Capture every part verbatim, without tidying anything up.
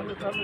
Hello.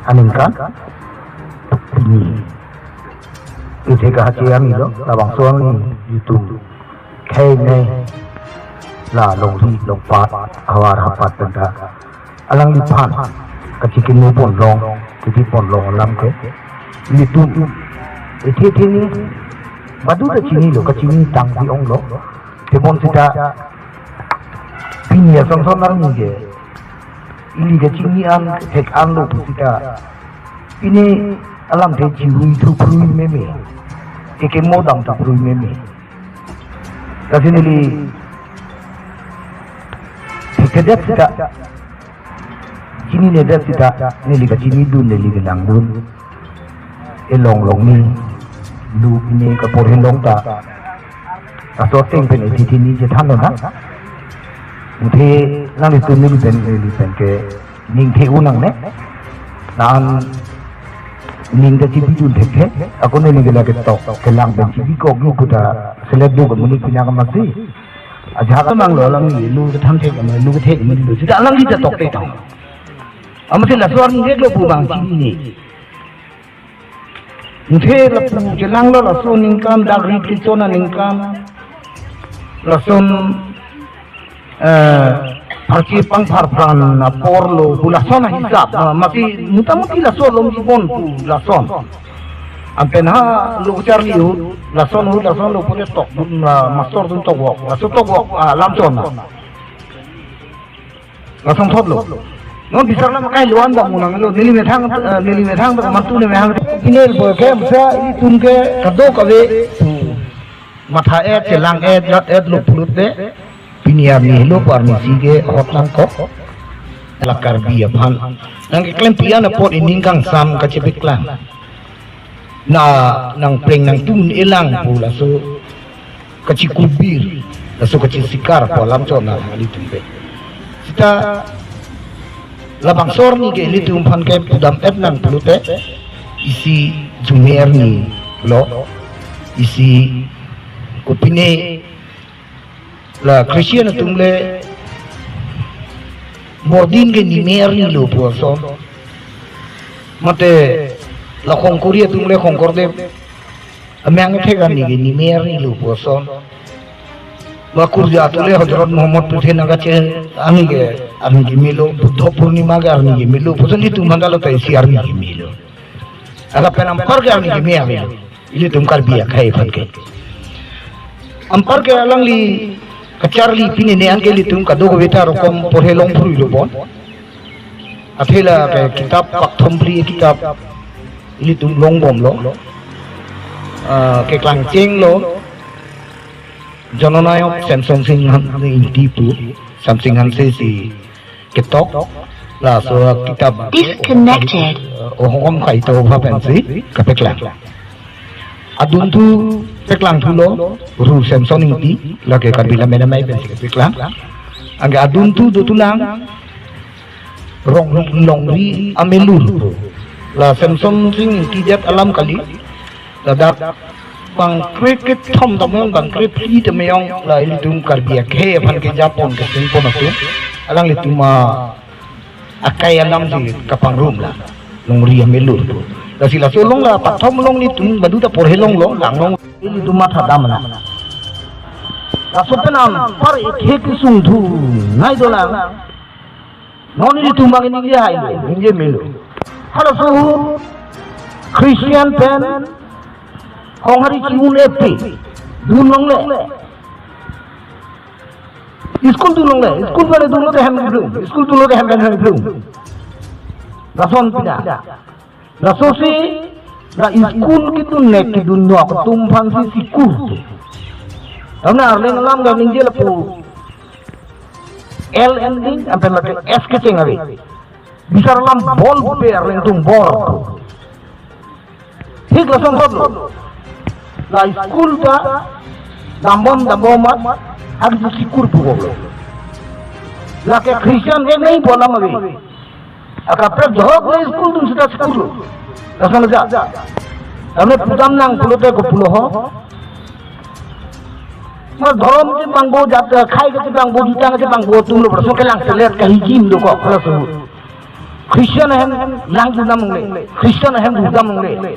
Aningkan pini. Kethe kahache arni lo, labangso arni YouTube khei ne la longri longpat, havar hapat pen ta alangliphan kachikimo ponlong, kidi ponlong alam ke. Ilitum ethe ethe ni badu ta chinilo, kachini tangpi onglo. Tebon seta pini asonson arni ke ili kachini an thek an lo pu seta, pini alamthe chirui thuprui meme, kekemo dam thuprui meme. Lasi neli thekthedet seta, chininedet seta, neli kachinidun, neli kelangdun. Elong longni, lu pine kapor helong ta, laso ateng pen ethe ethe ni chethanlo na. Muthe nanglitum neli pen, neli pen ke ning the-u nangne. Nan ning ta chibidun thekthe, ako neli ke lake tok kelang pen chibikok yu puta selet do ke muni pina kamasi. Ajak amang lo alang ni lu kethan thek, alang lu kethe muni lu. Seta alang kita tok te tang. Amatsi laso arni hek lo pu bang chini ni. Muthe lapu chelanglo laso aningkan, dak ri phli chon aningkan. Lason, eh, pharchi pangphar pran apor lo pu lason ahisap. Ah, masi mutamuti laso alom chibon pu lason. Anpen ha lo kacharli ahut, lason ahut, lason lo pute tok, ah, master dun tok wok. Laso tok wok, ah, lam chon na. Lason thot lo. Non bisar lam kai luan bang munang lo. Neli methang, eh, neli methang, mantu ne methang. Pini el boy ke, masa ilitum ke kadokave matha-et, chelang-et, jat-et lo pulote. Pini arni helo pu arni si ke hot nangkok. La Karbi aphan nangkeklempi an apot ining kangsam kachepiklang. Na nangpleng nangtum elang pu laso kachikubir, laso kachisikar pu alam chon na ilitum pen. Seta labangso arni ke ilitum aphan ke pudam-et nang pulote, isi jume arni lo, isi kopine la Christian atum le bordin ke nime arni lo pu ason. Mate la Khongkori atum le Khongkordev amang thek arni ke nime arni lo pu ason. La Kurja atum le Hazrat Muhammad pu the nangkache arni ke arni keme lo, Buddha Purnima ke arni keme lo pu ason, itum mandalo ta isi arni keme lo. Lapen anpar ke arni keme arni lo. Ilitum Karbi akhei aphan ke. Anpar ke alangli Kacharli pini ne anke ilitum kadokave ta rokom porhe longphurlo bon. Athe la ke kitap pakthom phli kitap ilitum longbomlo. Ah, keklangchenglo. Jananayok Semsonsing Ingti pu, Semsonsing Hanse si ketok, laso kitap Disconnected. Oh, hongkom khai to ba pensi kapeklang. Adunthu peklangthulo, Ru Semson Ingti, lake Karbi Lammet Amei pensi kapeklang. Anke adunthu dotulang, Rong Longri Amelur. La Semsonsing Ingti det alam kali. Ladak bang kre kethom ta meyong, bang krephli ta meyong, la ilitum Karbi akhei aphan kejapon kesengpon atum. Alanglitum a akai alam si kapangrum la. Longri Amelur. Lasi laso along la pathom along ilitum baduta porhe longlo, langlong. Ilitum matha dam na. Laso pen anpar ekhei kesung thu nai dolang. Non ilitum bang ningje hailo, ningje melo. Halaso ahut Christian pen Konghari chi-un-e pi dun longle. School dun longle, school pen dunlote hem hem blung, school dunlote hem hem blung. Lason pina. Laso si la school kedun ne kedun nok atum aphan si sikur. Tamna Arleng alam ta ningje lapu L ending, anpen lake S kecheng ave. Bisar alam bol pe Arleng atum bor. Thik lason thotlo. La school ta dambom dambom mat, ag sikur pu boblo. Lake Christian ke nai bolam ave. Akaprek jok le school dun sita school lo. Lason aja. Kami pudam nang pulote ko pulo ho. Ma dhorom chepangbo, jat khai kachepangbo, jutang kachepangbo atum lo, laso kelang selet kahijim dokok, halaso ahut. Christian ahem lang junam le. Christian ahem junam le.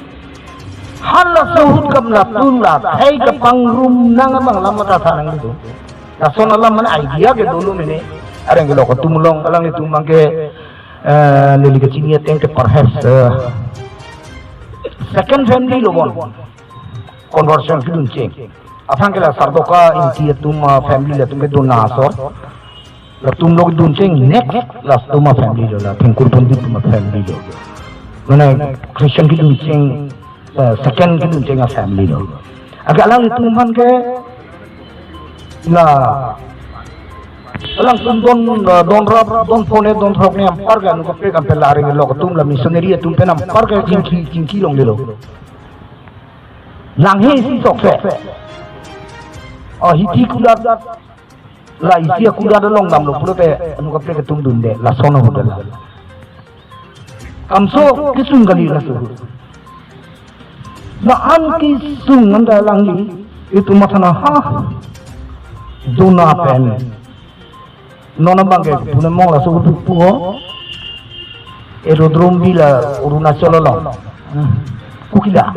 Halaso ahut kam latum la khai kapangrum nang abang lam ta thanang itu. Lason alam mane idea ke dolo mene. Areng ke lok atum along, alanglitum bang ke eh, neli kachini ateng ke perhaps, eh, second family lo bon. Conversion kedun cheng. Aphan ke la Sardoka Ingti atum, ah, family latum kedun na asor. Latum lo kedun cheng next latum a family lo, la Thengkur Pondit atum a family lo. Mane Christian kedun cheng, eh, second kedun cheng a family lo. Anke alanglitum aphan ke la alangtum don, eh, don rap, don phone, don throk ne anpar ke anu kaprek anpen la areng lok atum la missionary atum pen anpar ke chingki, chingki longlelo. Langhe isi sok se. Oh, hiti kulat la isi akulat along damlo pulote anu kaprek atum dunde, lason ahut la. Kamso kesung kali laso. La-an kesung anta alangli itum matha na ha. Dona pen. Non abang ke pune mong laso pu ho. Aerodrome bi la Arunachal along. Hmm. Kukila.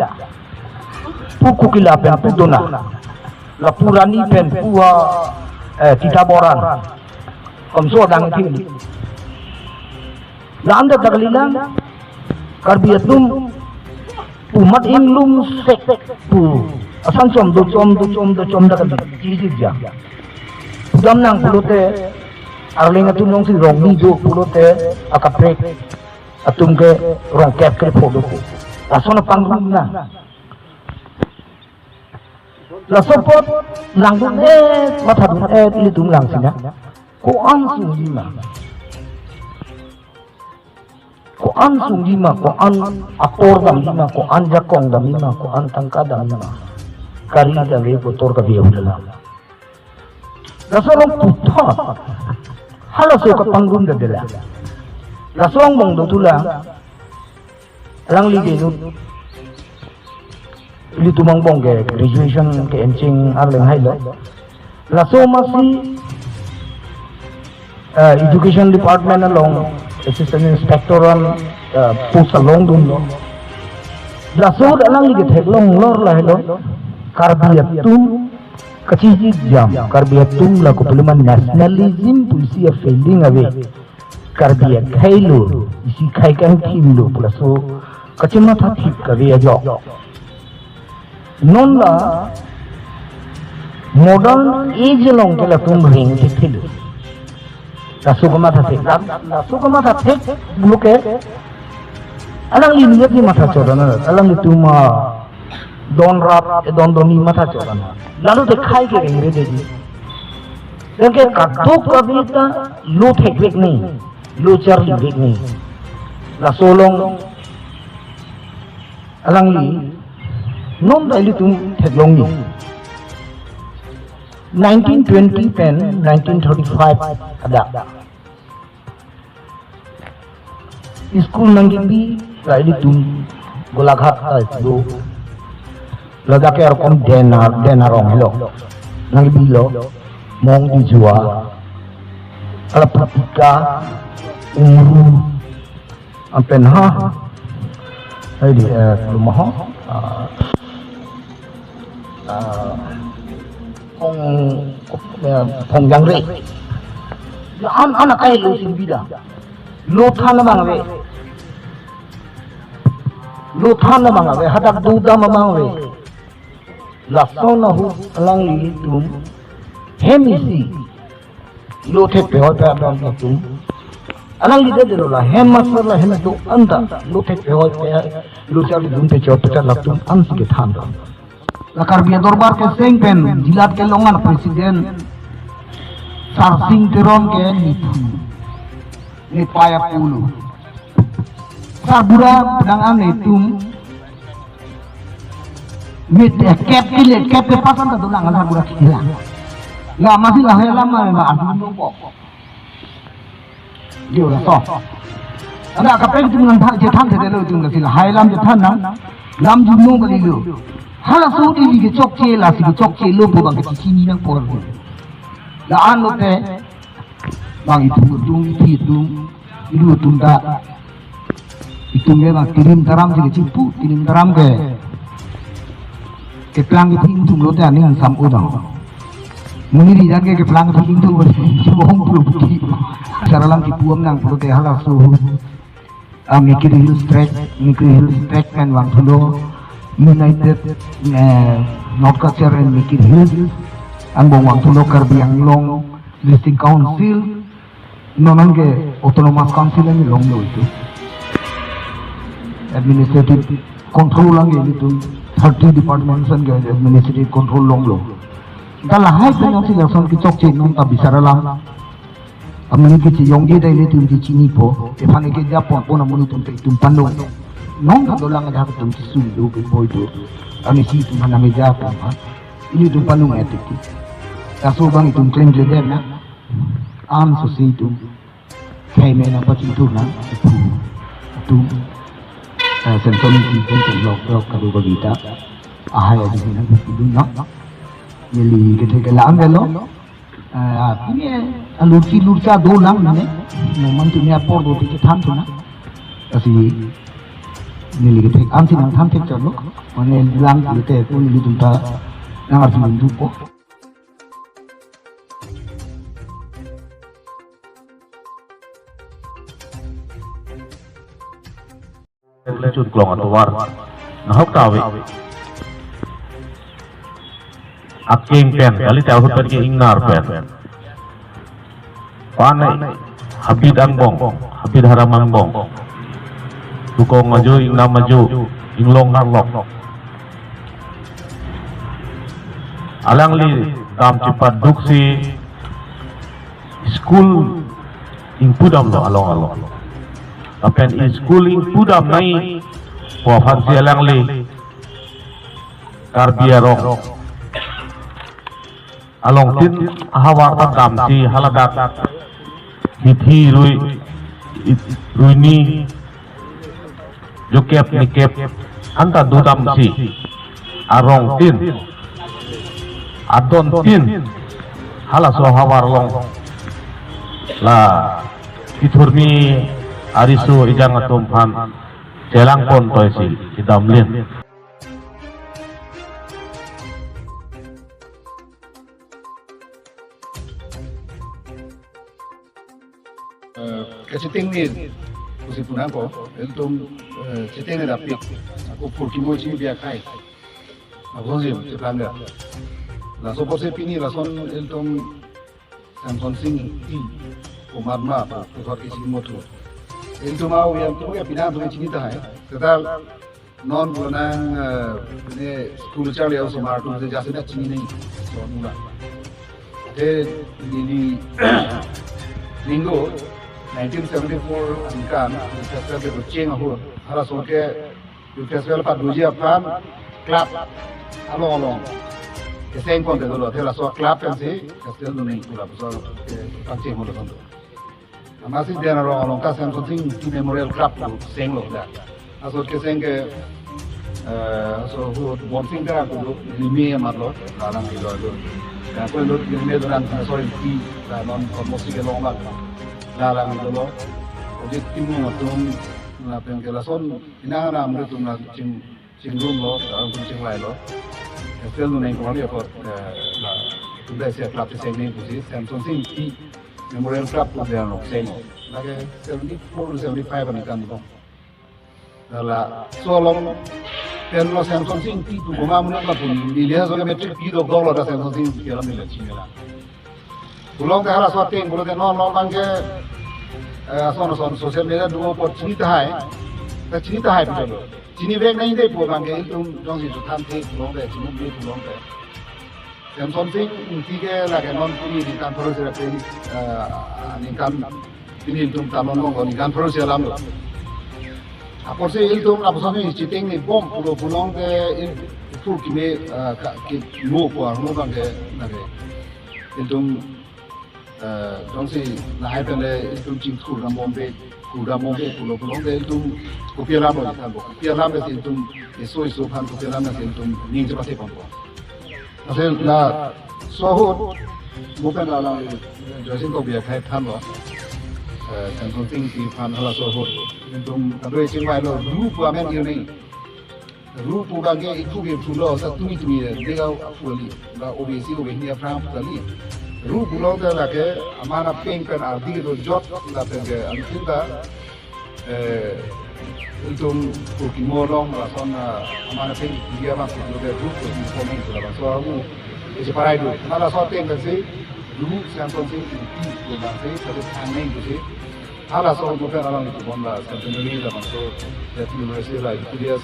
Pu Kukila pen pu dona. La pu Rani pen pu ha, eh, Titaboran. Kamso adang thili. La-an ta kalilang, Karbi atum pu mat inglum sek pu. Asan chom do chom do chom do chom ta kali. Chiji ja. Pudam nang pulote, Arleng atum along si Rongni do pulote, akaprek atum ke Rongkep krepho do pu. Lason apangrum na. Laso apot langdun-et, mathadun-et, ilitum lang sina. Ko-an sungji ma. Ko-an sungji ma, ko-an apor damji ma, ko-an jakong damji ma, ko-an tangka damji ma. Kari dave kotor kave ahut la. Laso along puthot. Halaso kapangrum dade la. Laso angbong do tu la. Alangli ke nu. Ilitum angbong ke graduation ke-encheng Arleng hailo. Laso masi, eh, Education Department along Assistant Inspector an, eh, post along dunlo. Laso alangli ketheklong lor lahelo. Karbi atum kachijik jam. Karbi atum la kopilema nationalism pu isi a feeling ave. Karbi akhei lo, isi khei kangthim lo pu laso kachematha thip kave ajok. Non la Modern age along ke latum ring thekthelo. Laso kamatha thek, la-, laso kamatha thek, buke alangli niyat ni matha chodana, alanglitum, ah, don rat, don doni matha chodana. Lalu te khai ke ring re de di. Anke kadokave ta lo thekvek ni, lo charlivek ni. Laso along alangli non ta ilitum theklong ni. Nineteen twenty pen nineteen thirty-five adak school nangkebi, la ilitum Golaghat ta do. Ladak ke arokom Dena, Dena rong helo. Nangkebilo, Mong Dijua, ala Patika, Umru, anpen ha, hai di, eh, Lumaho, ah, ah, Phong, eh, Phong Jangre. An, an akai lo si bida. Lo than abang ave. Lo than abang ave. Hadak dodam abang ave. Lason ahut alanglitum hem isi lo thekpe hoi pe abang atum. Alangli de delo la hem master la hem do-an ta lo thekpe hoi pe, lo charlidunpe chot pe chot latum ansi kethan. La Karbi Adorbar keseng pen jilat kelong an president Sarsing Teron ke nephu, nepei apulu. Sarbura pedang an netum mit, eh, kep kile, kep ke pasan ta dolang, sarbura kila. La masi lahai alam ma, ma adu nungko. Dio laso. Ada kapeng tum nang tha chethan thedetlo tum, lasi lahai alam chethan nang. Lam jumno kalilo. Halaso di li kechokche, lasi kechokche lo pu abang kechini nangpo. La-an lote bang itum, itum, itum, itum, itum ta. Itum ke bang tirim taram si kechipu, tirim taram ke keplang kepi ingtung lote aning sam udang. Monit ri jan ke keplang kepi ingtung, cibong puluh putih. Sara alam kipu am nang pulote halaso, ah, Mikir Hills Tract, Mikir Hills Tract pen vangthulo, United, eh, North Cachar and Mikir Hills, angbong vangthulo Karbi Anglong District Council, non an ke Autonomous Council an longlo itum. Administrative control an ke itum thirty departments an ke administrative control longlo. Ta lahai pen jongsi lason kechokche non ta bisar alam. Amonit kecheyong ke ta ilitum kechinipo. Ephan ke japon pon amonit atum ta itum panung. Non ta dolang adak atum kesung do ke boi do. Kami si itum nang japon ha. Ilitum panung etik. Laso abang itum klem klemdet nang. Anso si itum. Khei me nangpachingthur nang, ipu atum, eh, Samson Ingti, Samson Lok, Lok, Karu Bagita, ahai aji nangpidun nang. Neli kethek ke la-an avelo. Eh, ah, pini alursi lursa dolang ne. Moman tumi apor do ti chethan tu nang. Lasi neli kethek ansi nangthan thek chalo. Mane lang kete ko nelitum ta nang arsi nungduk ko. Chun klong atovar. Nahok ta ave. Akeng pen, kali ta ahut pen ke ingnar pen. Panai, habit angbong, habit haram angbong. Tukong ajo, ingnam ajo, inglong arlok. Alangli dam chepaduk si school ingpudamlo along along. Lapen school ingpudam nai pu aphan si alangli Karbi arong along tin ahavar ta damsi haladak hithi rui, ruini jokep nikep anta dodamsi arong tin adon tin halaso ahavar along la kethurmi ariso ejang atum aphan chelangpon toisi kedamlin. Eh, kachetengni pusi punangko, ilitum, eh, chetengni dapik, ako purkimo chini biakhai. Ako jim, chetengni. Laso apotsi pini lason ilitum Semsonsing Ingti komat ma pu puthot kachini mothu. Ilitum a-uyan atum ke pini atum chini tahai. Seta non konang, eh, pini school charli osomar atum si jasemet chini nangji. So, nula. Te neli ningje nineteen seventy-four aningkan, Youth Festival kecheng ahut, halaso ke Youth Festival padoji aphan club along along kecheng ponte dolo, te laso club pensi festival dunji pu lapuson kepangcheng holo sonto. Amatsi Diyun arong along ta Semsonsing Ingti Memorial Club pu chenglo dak. Laso kecheng ke, eh, laso ahut Bonsing Terang pu do, Lime amat lo, la alang ilo do. Yang ko lo Lime Terang, sorry, Ingti, la non Kosmosik along abang. La alang ilo lo. Ojek Timung atum, lapen ke lason, inang anam atum la ching, chingrum lo, la atum chingvai lo. Festival dunji kali apot, eh, la, atum dak isi club chengji pusi, Semsonsing Ingti Memorial Club pu Diyun arong chenglo. Lake seventy-four to seventy-five aningkan bom. Laso along pen lo Semsonsing Ingti pu boma munang lapu neli laso ke matric pi dokdok lo ta Semsonsing Ingti alam neli chini lang. Pulote halaso ateng pulote non non abang ke, eh, ason ason social media do apot chini tahai. Ta chini tahai pu lo. Chinivek nangji pu abang ke ilitum jongsi chethan the pulote, chini bi pulote. Semsonsing Ingti ke lake non pini ningkan pharo sira pini, eh, ningkan pini ilitum ta non non ningkan pharo sira alam lo. Apotsi ilitum lapuson chini chetengji bom pulo pulote il-, ithur keme, eh, ka, kemo ko arlo abang ke lake ilitum, eh, jongsi lahai pen le ilitum chingthur dam bombe, thur dam bombe pulo pulote ilitum kopi alam lo, ilitum kopi alam pensi ilitum eso eso aphan kopi alam pensi ilitum ning chepate ponpo. Lasi laso ahut, mo pen la alang Joysing Tokbi akhai thanlo, eh, Semsonsing Ingti aphan halaso ahut. Ilitum kado chingvai lo, ru pu amen irni. Ru pu abang ke ikhu ke phulo, sa tumi tumi, dega aphu kali. La O B C, O B C ni aphrang aphu kali. Ru pulote lake, aman apeng pen ardi do jot, lapen ke ansinta, eh, ilitum pu kemo along lason, ah, aman apeng dia ma pu ke ru pu kemo along labangso amu isi parai do. Mala so ateng ke si ru Semsonsing Ingti pu abang si satu thangneng do si. Halaso mo pen alang ilitum bom la Centenary labangso Jati University la Julius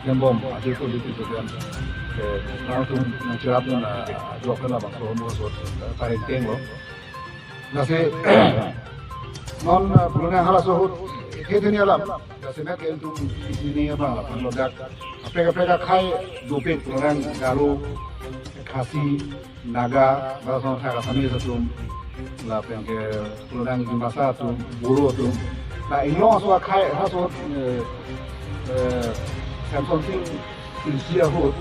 Lembom ajo ko diti tu kan. Eh, nangtum nangcherap na, ah, jok labangso mo so, eh, pareng tenglo. Lasi, non, eh, pulo nang halaso ahut, ke dini alam, lasi mek ilitum isi ni abang lapen lo dak. Kaprek kaprek akhai dopik pulo nang Garo, Khasi, Naga, bangso thak Assamese atum, lapen ke pulo nang Dimasa atum, Boro atum. La inglong aso akhai, halaso, eh, eh, Semsonsing Ingti ahut.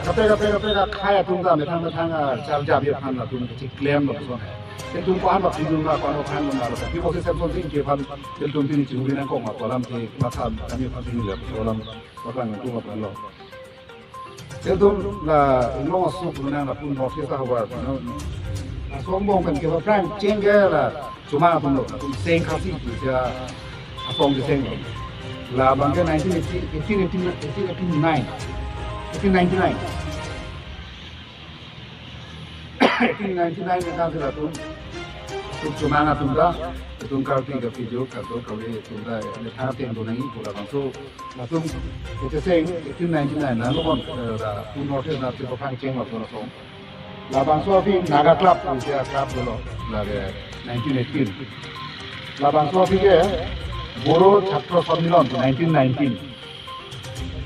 Kaprek kaprek kaprek akhai atum ta methang methang, ah, charjabi aphan atum kachiklemlo puson. Ilitum ko-an bak pidun ma, ko-an bak phan ma lo. Pi pusi Semsonsing Ingti aphan ilitum pini chingvai nangkok ma pu alam ke matha kami aphan pini le pu alam matha nangkok ma lo. Ilitum la inglong aso pulo nang lapu North East ahavar, no? Asong bong pen kepaphrang cheng ke la Chomang atum lo, latum Seng Khasi pu si asong kecheng lo. Labang ke nineteen eighty, eighteen eighty, eighteen eighty-nine, eighteen ninety-nine. Eighteen ninety-nine aningkan si latum, latum Chomang atum ta, latum Karbi, Karbi jo, Karbi, Karbi atum ta, methang ateng do nangji pu labangso, latum kecheseng eighteen ninety-nine, nang lo kon, eh, lapu North East nat si kepaphrang cheng latum asong. Labangso aphi Naga Club pu si a-club dolo, lake nineteen eighteen. Labangso aphi ke Boro Chhatra Sammilan nineteen nineteen.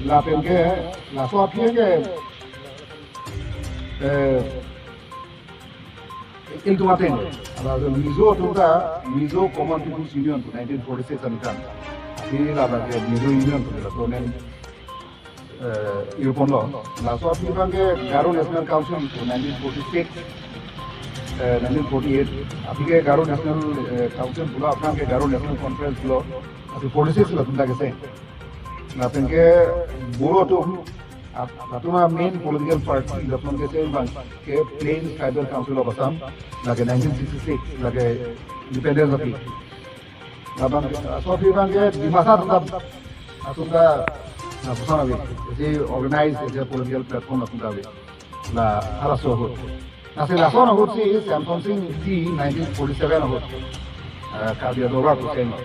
Lapen ke, laso aphi ke, eh, ilitum ateng. Ala Mizo atum ta, Mizo Common People's Union nineteen forty-six aningkan. Aphi labang ke Mizo Union pu latum, eh, irponlo. Laso aphi abang ke Garo National Council nineteen forty-six, eh, nineteen forty-eight. Aphi ke Garo National, eh, Council pulo, aphrang ke Garo National Conference lo. Aphi forty-six latum ta kecheng. Lapen ke Boro atum, ap-, latum a-main political party latum kecheng abang ke Plains Tribal Council of Assam, lake nineteen sixty-six, lake independence aphi. Labang, laso aphi abang ke Dimasa atum ta, atum ta, na, lapuson ave. Isi organized, isi political platform atum ta ave. La halaso ahut. Lasi lason ahut si Semson Sing Ingti nineteen forty-seven ahut, eh, Karbi Adorbar pusi cheng lo.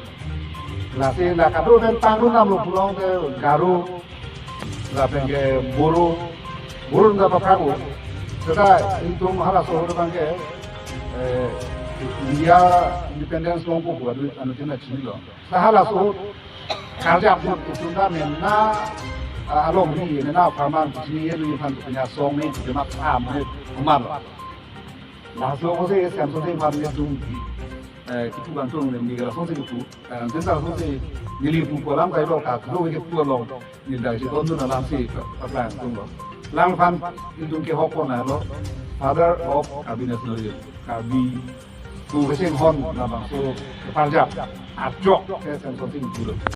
Lasi la kadokave pen pangdun damlo pulote Garo, lapen ke Boro, Boro nda paprang o. Seta ingtung halaso ahut abang ke, eh, India independence longpo pu adu anuttin ta chinilo. Seta halaso ahut karjap ahut ingtung ta mena, ah, alongri mena apharman chinilo, aphan punya song ni punya mak am ni kumar. Laso ahut si Semson Sing aphan nelitum, eh, kipu kantung ni neli lason si kipu. Kan, jenta lason si neli pu kolam kailo ka, lo ke pu along neli dak si tondun alam si pa-, paprang tung lo. Lang aphan ingtung kehok pon lo, Father of Karbi Nationalism. Karbi pu kesinghon labangso keparjap ajok ke Semson Sing pulo.